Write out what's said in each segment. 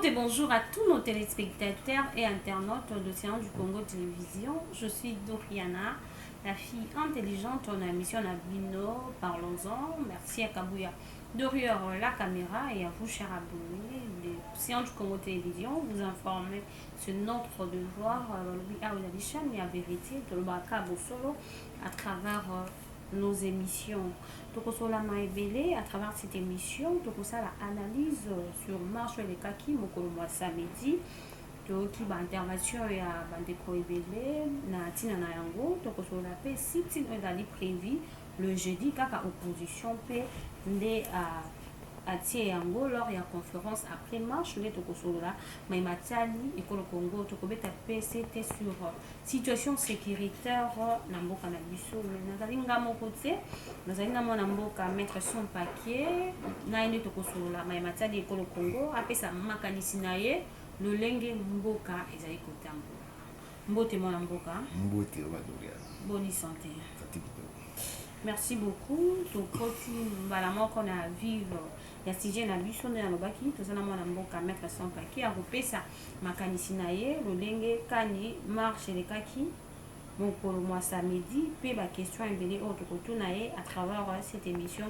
Mbote, bonjour à tous nos téléspectateurs et internautes d'Océan du Congo Télévision. Je suis Doriana, la fille intelligente. On a mission à bino, parlons-en. Merci à Kabouya derrière la caméra et à vous, chers abonnés de Océan du Congo Télévision. Vous informer, c'est notre devoir. La vérité, de solo à travers nos émissions. Tokosola maebele à travers cette émission, tokosala analyse sur marche elekaki mokolo mwa samedi. Toyoki baintervention ya bandeko ebele na ntina na yango. Tokosola mpe sit-in oyo ezali prévu le jeudi, kaka opposition mpe nde atie yango lors ya conférence après marche. Nde tokosolola maye matali ekolo Congo. Tokobeta mpe sete sur situation sécuritaire na mboka na biso. Mais nazali nga moko te, nazali na mwana mboka maître Son Paquet na ye nde tokosolola maye matali ekolo Congo, apesa makanisi na ye lolenge mboka ezali kotambola. Mbote, mwana mboka. Mbote, Badoria. Boni santé? Santé kitoko. Merci beaucoup. Tokoti mbala moko na vif ya sujet na biso. Nde nalobaki, toza na mwana mboka maître Son Paquet, akopesa makanisi na ye lolenge kani marche elekaki mokolo mwa samedi mpe baquestion ebele oyo tokotuna ye à travers cette émission.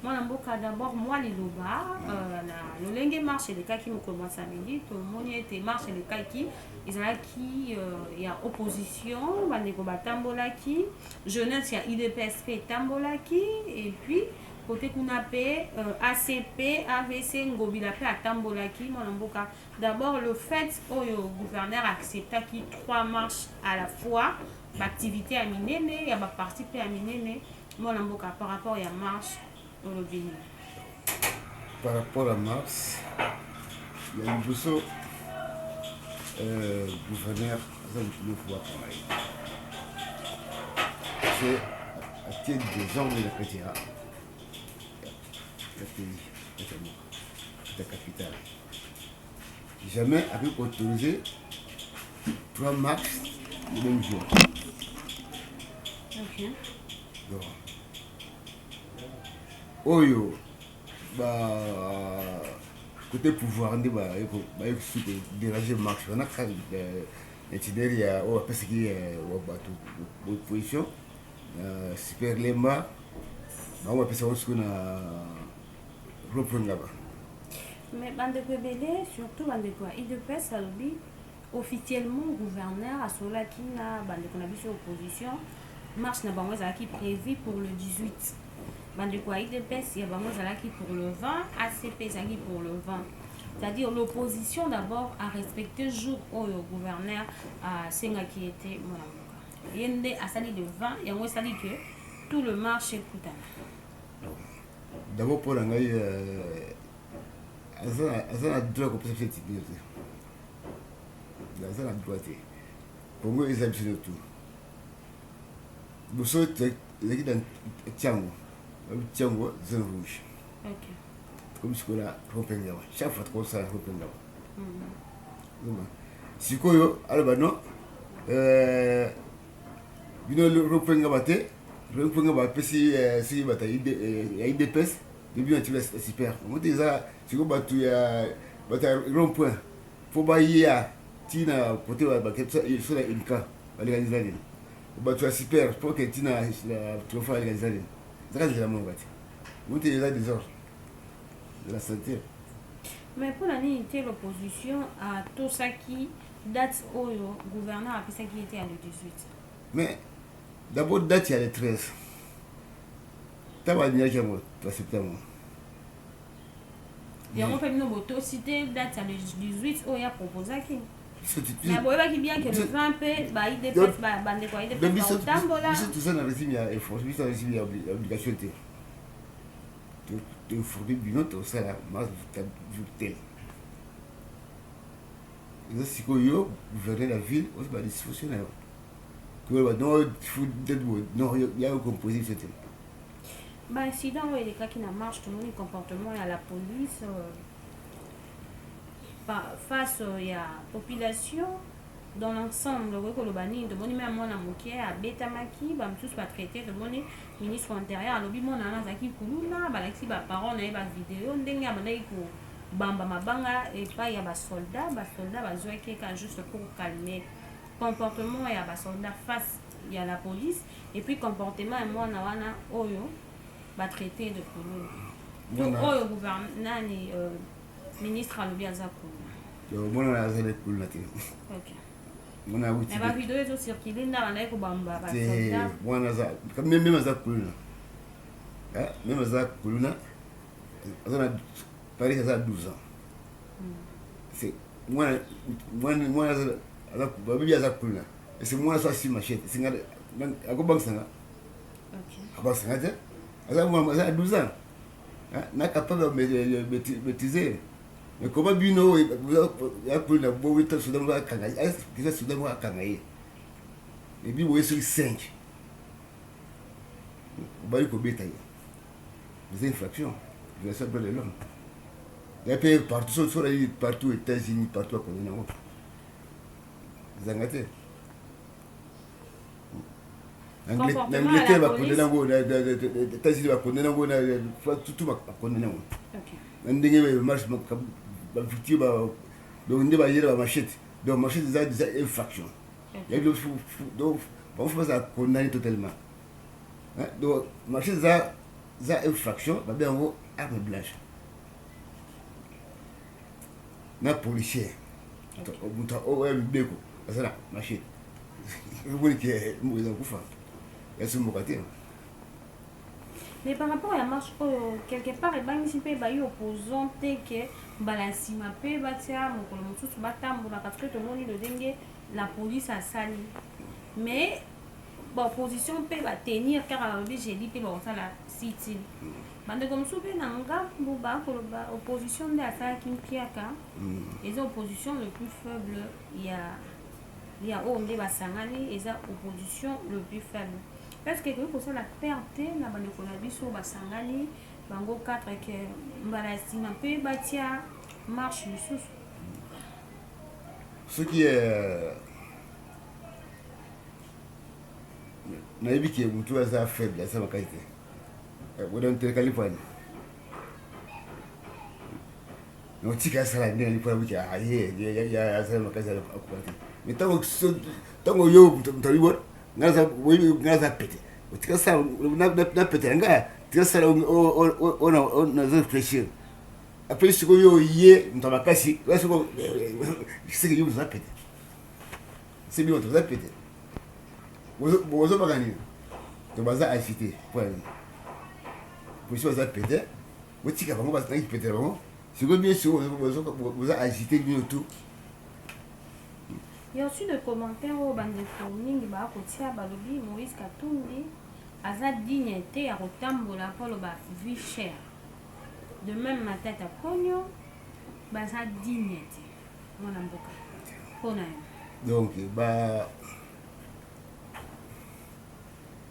Mwana mboka, d'abord mwa liloba na lolenge marche elekaki mokolo mwa samedi. Tomoni ete marche elekaki ezalaki ya opposition, bandeko batambolaki, jeunesse ya UDPS mpe etambolaki, et puis kote kuna mpe ACP, AVC, Ngobila mpe atambolaki. Mwana mboka, d'abord le fait oyo gouverneur acceptaki trois marches à la fois, baactivité ya minene ya baparti mpe ya minene, mwana mboka, par rapport ya marche, olobi nini? Par rapport à marche ya liboso, gouverneur aza motu moko bakanga ye se atie désordre na kati ya pays, kati ya mboka, kati ya capitale. Jamais akoki koautoriser trois marches le même jour. Donc oyo ba côté pouvoir nde baye suki déranger marche wana, itinéraire ya oyo bapesaki bato opposition, Super Lemba, bango bapesa bango sikoyo na rond-point Ngaba. Mais bandeko ebele, surtout bandeko ya UDPS, alobi officiellement gouverneur asololaki na bandeko na biso opposition, marche na bango ezalaki prévu pour le 18, bandeko ya UDPS ya bango ezalaki pour le 20, ACP ezalaki pour le 20. C'est-à-dire l'opposition d'abord a respecté jour oyo gouverneur asengaki ete mwana mboka ye nde asali le 20. Yango esali que tout le marche ekutana. D'abord, mpo na ngai, aza na droit kopesa biso itinéraire te, aza na droit te. Congo eza biso nyonso. Liboso ezalaki na Tiango, Tiango zone rouge. Tokomi sikoyo na rond-point Ngaba. Chaque fois tokosala rond-point Ngaba. Sikoyo aloba non, bino rond-point Ngaba te, rond-point Ngaba apesi soki bato ya UDPS, bino ati super yango te. Eza sikoyo bato ya rond point mpo baya ntina kote so na imka baleka nzela nini? Bato ya super mpo ke ntina triomphe baleka nzela nini? Ezaka nzela moko te. Yango te, eza désordre de la santé. Mais mpona nini te l'opposition atosaki date oyo gouverneur apesaki ete ya le 18? Mais d'abord date ya le 13, ntango balingaki yango, toaccepte yango. Yango mpe bino botosi te date ya le 18 oyo aproposaki, mais boyebaki bien que le 20 mpe ba UDPS, bandeko ya UDPS bakotambola. Biso toza na régime ya effort, biso na régime ya obligation te. Toinforme bino, tosala marche tel. Eza sikoyo yo gouverneur ya ville ozi badisposition na yo, toyeba non non ya compose biso te. Baincident oyo elekaki na marche, tomoni comportement ya la police face ya population dans l'ensemble, okoki koloba nini? Tomoni me mwana moke abetamaki, bamosusu batraite. Tomoni ministre intérieur alobi mwana wana azalaki kuluna, balakisi baparent na ye bavideo ndenge abandaki. Bamba mabanga epai ya basoldat. Basoldat bazwaki kaka juste pour calmer. Comportement ya basoldat face ya la police et puis comportement ya mwana wana oyo batraité de kuluna, oyo nani, ministre alobi aza kuluna. Mwana azali kuluna te. Mwana awuti bavideo ezocircule nda bandaki kobamba basoldat. Mwana aza même aza kuluna, même aza kuluna, aza na Paris, aza 12 ans. C'est mwana, mwana, mwana aza, babibi aza kuluna. Ese mwana so asi machette, esinga akobangisanga, abangisanga te. Aza mwana, aza na 12 ans, na capable de maîtriser. Mais comment bino ya kuluna bowita soda moko akanga, kisa soda moko akanga ye, et puis boye soki 5 obali kobeta ye, eza infraction, violation droit de l'homme. Ya mpe partout, so nayebi partout, États-Unis, partout bakondani yango, ezanga te. Na Angleterre bakondani yango, États-Unis bakondani yango, surtout bakondani yango na ndenge marche, bavictime. Donc nde bayela bamachete. Donc machete eza déjà infraction. Donc bango faut bazala condamné totalement. Donc machete eza infraction, babe yango arme blanche. Na policier, moto oyo mibeko aza na machete, omoni ke mboka eza kokufa, yasi mboka te. Mais par rapport ya marche oyo, quelque part ebangisi mpe bayi opposant te ke mbala nsima mpe batia mokolo mosusu batambola, parce que tomoni lolenge la police asali. Mais baopposition mpe batenir kaka, balobi jeudi mpe bakosala sit-in. Bandeko mosusu mpe na ngambu bakoloba opposition nde asalaki mpiaka, eza opposition le plus faible ya oyo nde basangani, eza opposition le plus faible. Parce que ekoki kosala perte na bandeko na biso basangani bango 4 ke mbala ya nsima mpe batia marche lisusu. Soki nayebi ke motu aza faible, aza makasi te, odantelekali mpani notika asala ndenge ali mpona wiki aye azala makasi, akoka te. Mais ntango yo moto abi nga aza pete, otika sala na pete na nga, tika sala nazo réfléchir. Après sikoyo ye moto ya makasi, siko seke yo moto aza pete, se bino moto aza pete, bozobaka nini? To baza agité mpona nini? Polisi baza pete, botika bango bazalaki pete na bango. Sikoyo bino sikoyo boza agité, bino tout. Il y a aussi de commentaires oyo bandeko mingi bakotia, balobi Moïse Katumbi aza digne te ya kotambola mpo aloba vie chère. De même Matata Ponyo, baza digne te. Mwana mboka, mpona yo? Donc ba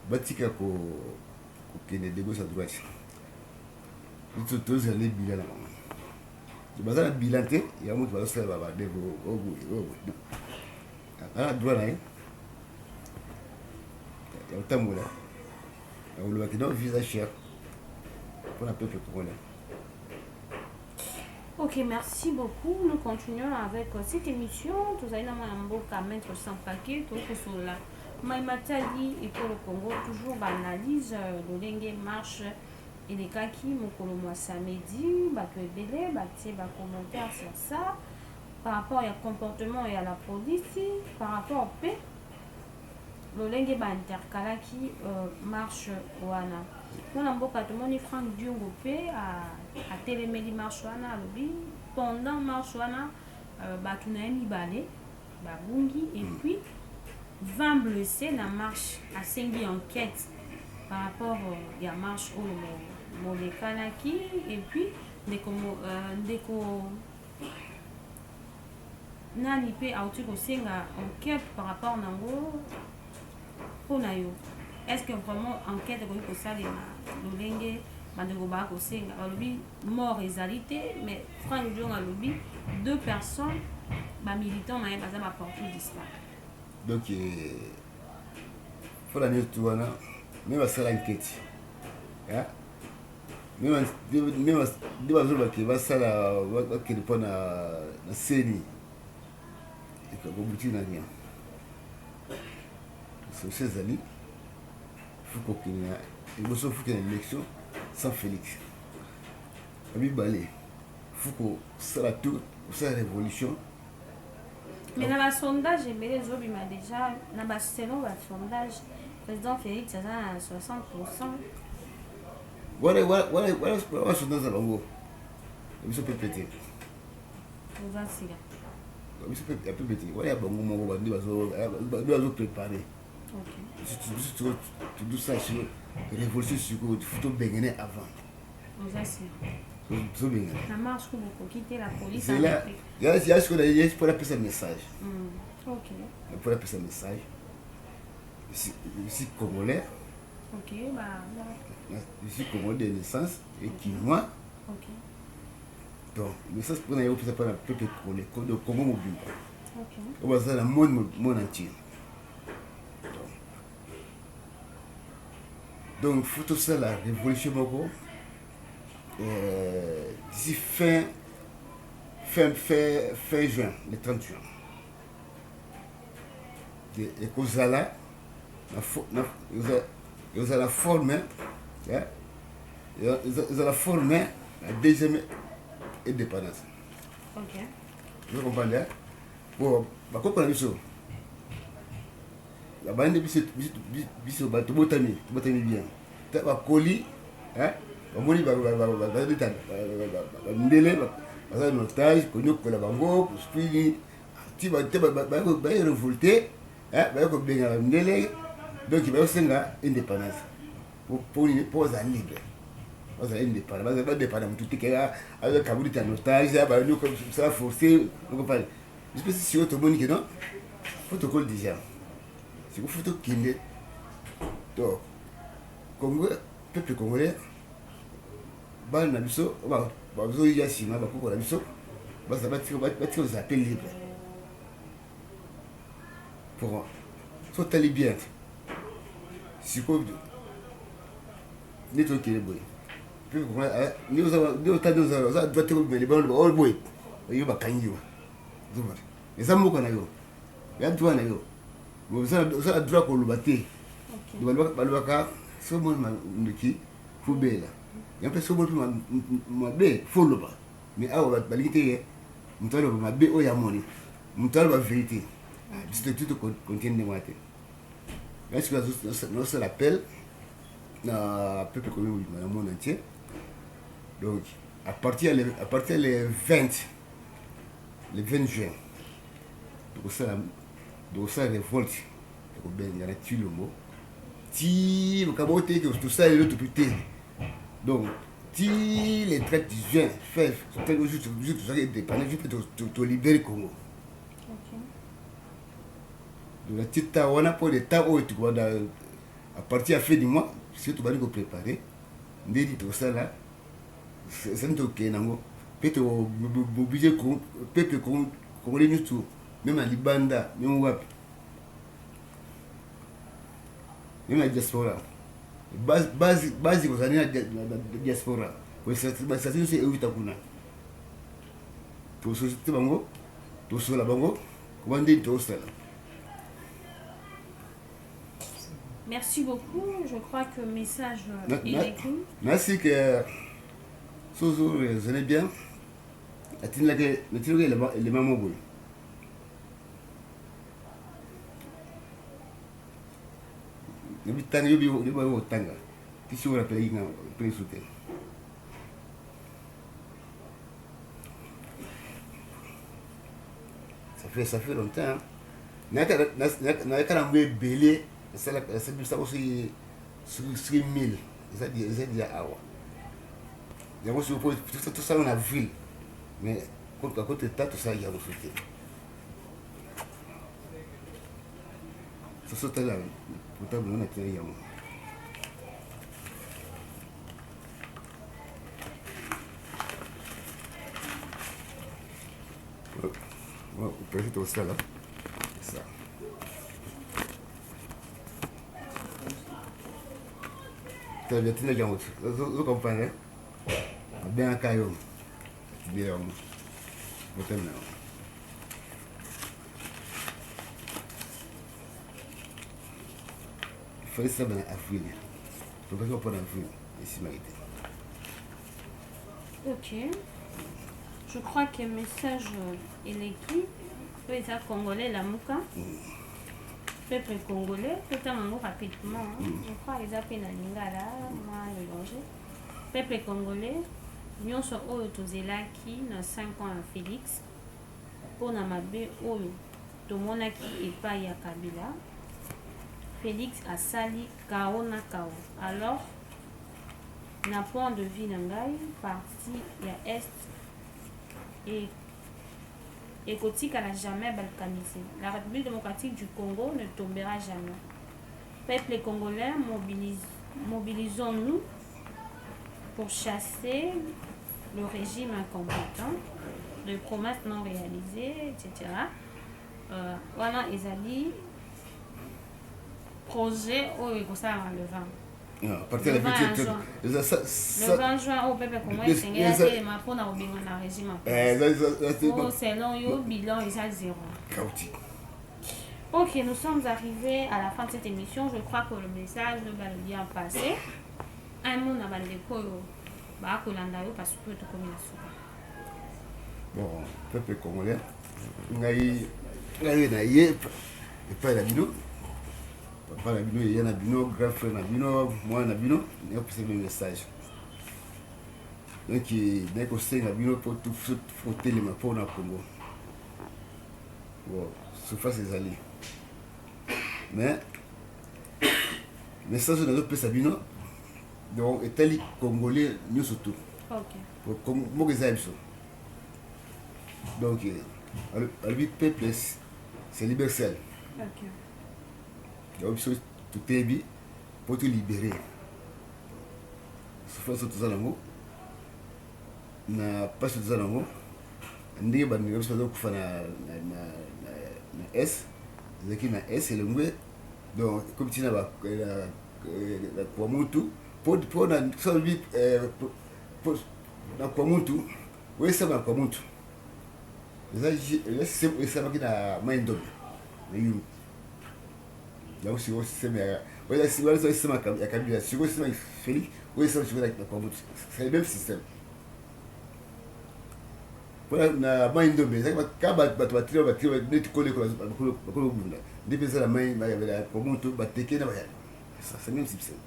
batika kokende de gauche à droite. Tozala ne bilan na bango, baza na bilan te. Yango moto bazosala badeko oboye, aza na droit na ye ya kotambola, ya kolobaki non, vie eza cher mpona peuple congolais. Ok, merci beaucoup. Nous continuons avec cette émission. Tozali na mwana mboka Maître Sampake, tokosola mai matali ekolo Congo, toujours baanalyse lolenge marche elekaki mokolo mwa samedi. Bato ebele batie bacommentaire sur ça, par rapport ya comportement ya la police, par rapport mpe lolenge baintercalaki marche wana. Mwana mboka, tomoni Frank Diongo mpe atelemeli marche wana, alobi pendant marche wana bato na ye mibale babungi et puis 20 blessés na marche. Asengi enquête par rapport ya marche oyo molekanaki. Et puis ndeko nani mpe auti kosenga enquête par rapport nango. Mpona yo, est ce que vraiment enquête ekoki kosalema lolenge bandeko baa kosenga? Balobi mort ezali te, mais Frank Diongo alobi deux personnes, bamilitant na ye, baza baporte disparu. Donc mpona nyonso tu wana, me basala enquête. Nde bazoloba ke basala bakende mpo na CENI, ekobuti na rien. Solution ezali faut kokende na liboso, faut kokende na élection sans Félix. Ya mibale, faut kosala tout, kosala révolution. Mais na basondage ebele ezobima déjà, na baselon basondage, président Félix aza na 60. Wana basondage na bango, biso pepe te. Oza sika. Biso ya pepe te, wana ya bango moko nde bazoprépare. Biso todosala sikoyo révolution, sikoyo tobengene avant. Oza sika. Tobengene. Na marche ko bokoki te, la police. Zela ya sikoyo ye mpo napesa message. Mpo napesa message, je suis congolais. Ok, bah, je suis congolais de naissance et kinois. Donc message mpona ye opesa mpona peuple congolais de Congo mobimba oyo baza na monde entier. Donc faut tosala révolution moko d'ici fin juin, le 30 juin. Ekozala ezala forme, ezala forme la deuxième indépendance. Ozo comprendre? Bon, bakoko na biso babandi biso, biso bato tobotami bien, bakoli, bamoni bazobeta bandele, baza na otage, konyokola bango spini ti baye révolte, baye kobenga bandele. Donc bayosenga indépendance po nini? Po bazala libre, bazala indépendant, badépenda motu te ke azakabuli ta otage, basala forcé. Okopale biso mpe sikoyo tomoni ke non, faut tokoli déjà, sikoyo faut tokende. Donc Congo, peuple congolais, bana na biso bazoya nsima, bakoko na biso batika kozala mpe libre. Pour so otali bien sikoyo nde tokende boye, nde otali oza droit te kobima libanda, loba oyo boye, yo bakangi yo. Eza mboka na yo, ya droit na yo, oza na droit koloba te. Balobaka so omoni ndoki fobela ya mpe so omoni mpe mabe foloba. Mais awa balingi te moto aloba mabe oyo amoni, moto aloba vérité. Biso to continue ndenge wana te. Ngai sikoyo nazosala appel na peuple congolais mobimba na monde entier. Donc à partir le 20 juin, tokosala révolte, tokobengana Tshilombo ti makambo oyo te tosala lelo topi te. Donc ti le 30 juin, fin jour tozalaki indépendant, jour mpe tolibere Congo. Donc natie ta wana mpo leta oyo tokobanda à partir ya fin du mois. Soki tobandi kopréparer ndeni tokosala, ezali tokende nango mpe tomobilize peuple congolais nyonso, même na libanda, même wapi, même na diaspora. Base kozala na diaspora, basasi nyonso euta kuna, tosociété bango, tosola bango koma ndeni tokosala. Merci beaucoup. Je crois que le message est vécu. Merci que sozo raisonner bien. Natindaki élément moko boye. Nabi tanga yo yo otanga ti soki orapelaki nga mpe su te. Ça fait longtemps nayaka nango ebele, nasalaka soki 1000, eza dia awa yango. Soki tosala na ville, mais kote ta tosalaki yango so te. Soso tala portable ngo natinaki yango. Opération tosala ça. Très bien, tinaki yango, ozo comprendre. Babengaka yo, atindeli yango botami na yango. Fallait saba na avril, tokaki mpo na avril, esimaki te. Ok, je crois que message eleki. Oyo eza congolais lamuka, peuple congolais, totanga yango rapidement. Je crois eza mpe na lingala mwa mélange. Peuple congolais, nyonso oyo tozelaki na 5 ans ya Félix, mpona mabe oyo tomonaki epai ya Kabila, Félix asali kao na kao. Alors, na point de vue na ngai, partie ya Est e ekotikala jamais balkanisé. La République démocratique du Congo ne tombera jamais. Peuple congolais, mobilisons-nous pour chasser le régime incompétent, de promesses non réalisées, etc. Wana ezali projet oyo ekosalama le 20. À partir de Le 20 juin. Eza Le 20 juin oyo, peuple congolais esengeli atelema mpona kobenga na régime en place. Oh, selon yo, bilan eza zéro. Chaotique. Ok, nous sommes arrivés à la fin de cette émission. Je crois que le message va bien passer. Un mot na bandeko oyo bakolanda yo, parce que tokomi na suka. Bon, peuple congolais, ngai na ye epai na bino, papa na bino, eya na bino, grand frère na bino, mwana na bino, nakopesa bino message. Donc naye kosenga bino mpo kotelema mpo na Congo. Bon, souffrance ezali, mais message oyo nazopesa bino, donc etali congolais nyonso tu. Mboka eza ya biso. Donc alobi peuple c'est universel. Donc biso totebi mpo tolibérer souffrance oyo toza nango, na mpasi toza nango, ndenge bandeko biso bazokufa na Est. Ezalaki na Est, elongwe, donc ekomi ntina na Kwamutu. Mpo na so alobi na Kwamutu, oyo esama na Kwamutu eza système oyo esalamaki na Mai Ndombe, na Yumbi. Yango sikoyo système ya oyo système ya Kabila, sikoyo système ya Félix oyo esama sikoyo na Kwamutu, c'est le même système. Mpona na Mai Ndombe ezalaki ka bato batiri, batiri neti koleko bakolo bunda nde mpe eza na mai ya Kwamutu, bateke na bayala, c'est même système.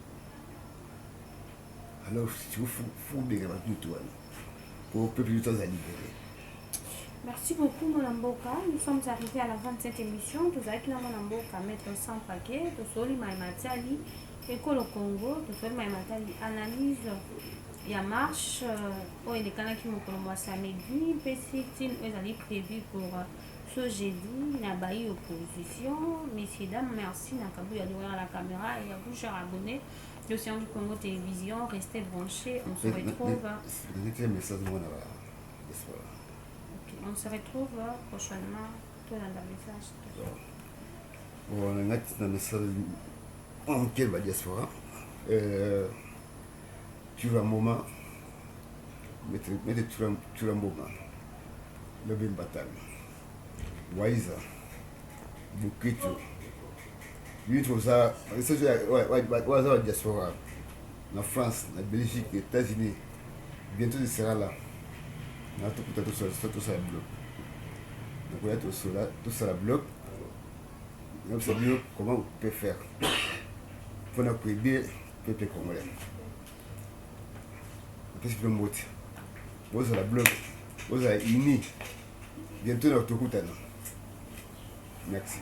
Alors sikoyo faut benga bato nyonso wana po peuple nyonso aza libéré. Merci beaucoup, Mwana Mboka. Nous sommes arrivés à la fin de cette émission. Tozalaki na Mwana Mboka, Maître Sans Paquet. Tosoli maye matali ekolo Congo. Tosoli maye matali analyse ya marche oyo elekanaki mokolo mwa samedi, mpe sit-in oyo ezali prévu pour ce jeudi na bayi opposition. Messieurs, dames, merci na Kabouya derrière la caméra et à vous, chers abonnés d'Océan du Congo Télévision. Restez branchés. On se retrouve. Message mwana ba diaspora. Ok, on se retrouve prochainement. Tolanda message. Bon, nga na message moke ba diaspora, tu moment maître Tula Mboma, Lobi Mbatami, Waiza Bukitu, bino toza waza ba diaspora na France, na Belgique, États-Unis, bientôt je sera là na tokuta, tosala bloc, nakoya tosala bloc, nayebisa bino comment on peut faire mpona koaider peuple congolais. Napesi bino mbote, bozala bloc, bozala uni, bientôt na tokutana. Merci.